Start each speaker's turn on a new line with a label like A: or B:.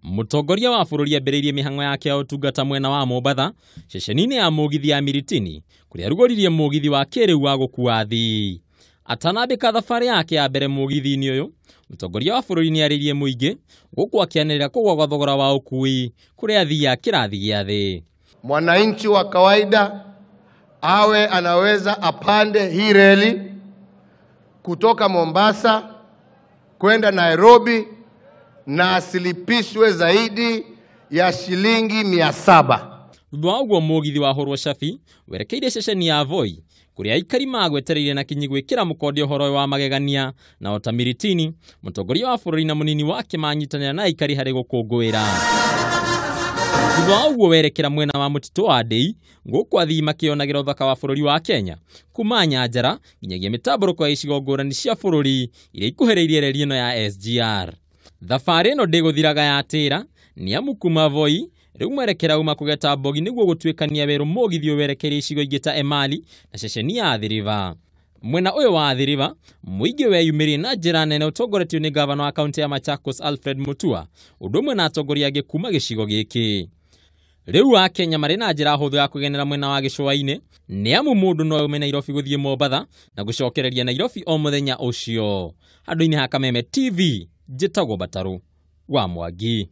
A: Mũtongoria wa bũrũri ambĩrĩirie mĩhang'o yake ya ũtungata mwena wa Mombatha ceceni-inĩ ya mũgithi ya Miritini kũrĩa arugũririe mũgithi wa kĩrĩu wa gũkua athii. Atanambĩka thabarĩ yake ya mbere mũgithi-inĩ ũyũ, mũtongoria wa bũrũri nĩarĩirie mũingĩ gũkũ akĩanĩrĩra kũgũa gwa thogora wa ũkui kũrĩ athii a kĩrathi gĩa thĩ.
B: Mwananchi wa kawaida awe anaweza apande hii reli kutoka Mombasa kwenda Nairobi na asilipishwe zaidi ya shilingi 700.
A: Thutha wa ũguo mũgithi wahũrwo cabi werekeire ceceni ya Voi kũrĩa aikari magwetereire na kinyi gwĩkĩra mũkonde ũhoro ũyũ wa magegania, na ota Miritini mũtongoria wa bũrũri na mũnini wake manyitanĩra na aikari harĩ gũkũngũĩra. Thutha wa ũguo werekera mwena wa mũtitũ wa Ndei gũkũ athii makĩonagĩra ũthaka wa bũrũri wa Kenya kuma nyanjara nginyagia mĩtambũrũko ya icigo ngũrani cia bũrũri iria ikuhĩrĩirie reri ĩno ya SGR. Thabarĩ ĩno ndĩgũthiraga yatĩra nĩ amu kuma Voi rĩu mwerekera uma kũgeta mbogi nĩguo gũtuĩkania werũ mũgithi ũyũ werekeire icigo ingĩ ta Emali na ceceni ya Athi River. Mwena ũyũ wa Athi River mũingĩ weyumĩrie na njĩra nene ũtongoretio nĩ gavana wa kaunti ya Machakos Alfred Mutua ũndũ ũmwe na atongoria angĩ kuma gĩcigo gĩkĩ. Rĩu Akenya marĩ na njĩra hũthũ ya kũgenera mwena wa gĩcũa-inĩ nĩ amu mũndũ no aume Nairobi gũthiĩ Mombatha na gũcokereria Nairobi o mũthenya ũcio. Handũ-inĩ ha Kameme TV njĩtagwo Batarũ wa Mwangi.